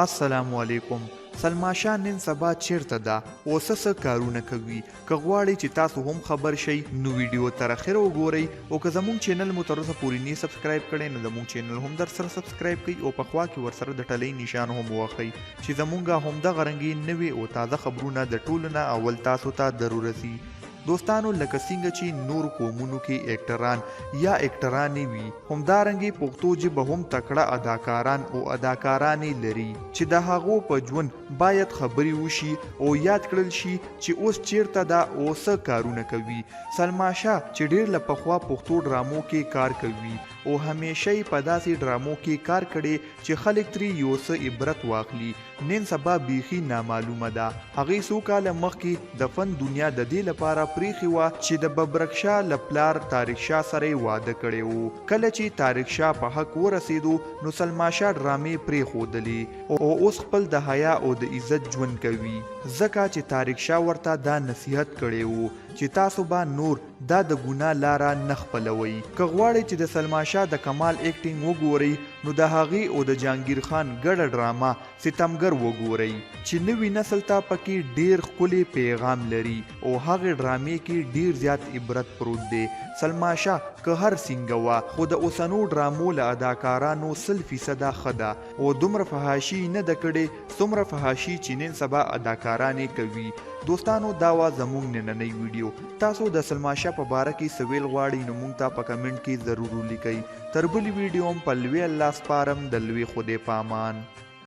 السلام علیکم سلما شاه نن سبا چیرته ده او څه څه کارونه کوي که غواړئ چې تاسو هم خبر شئ نو ویډیو تر اخره وګورئ او که زموږ چینل مو تر اوسه پورې نی سبسکرایب کړی نو زموږ چینل هم در سره سبسکرایب کړئ او په خوا کې ورسره د ټلۍ نشان هم ووهئ چې زموږ همدغه رنګې نوې او تازه خبرونه د ټولو نه اول تاسو ته درورسي. دوستانو لکه څنګه چې نورو قومونو کې اکټران یا اکټرانې وي همدارنګې پښتو ژبه هم تکړه اداکاران او اداکارانې لري چې د هغو په ژوند باید خبرې وشي او یاد کړل شي چې اوس چیرته ده او څه کارونه کوي. سلما شاه چې ډیر له پخوا پښتو ډرامو کې کار کوي او همیشه یې په داسې ډرامو کې کار کړی چې خلک ترې یو څه عبرت واخلي نن سبا بیخي نامعلومه ده. هغې څو کاله مخکې د فن دنیا د دې لپاره پرېښې وه چې د ببرک شاه له پلار طارق شاه سره یې واده کړی و. کله چې طارق شاه په حق ورسېدو نو سلما شاه ډرامې پرېښودلې او اوس خپل د حیا او د عزت ژوند کوي ځکه چې طارق شاه ورته دا نصیحت کړی و چې تاسو به نور دا د ګناه لاره نه خپلوئ. که غواړئ چې د سلما شاه د کمال اکټینګ وګورئ نو د هغې او د جهانګیر خان ګډه ډرامه ستمګر وګورئ چې نوي نسل ته پکې ډیر ښکلې پیغام لري او هغې ډرامې کې ډیر زیات عبرت پروت دی. سلما شاه که هر څنګه وه خو د اوسنو ډرامو له اداکارانو 100 فیصده ښه ده او دومره فحاشي یې نه ده کړې څومره فحاشي چې نن سبا اداکارانې کوي. دوستانو دا وه زموږ نننۍ ویډیو. تاسو د سلما شاه په باره کې څه ویل غواړئ نو موږ ته په کمنټ کې ضرور ولیکئ. تر بلې ویډیو هم په لوی الله سپارم د لوی خدای په امان.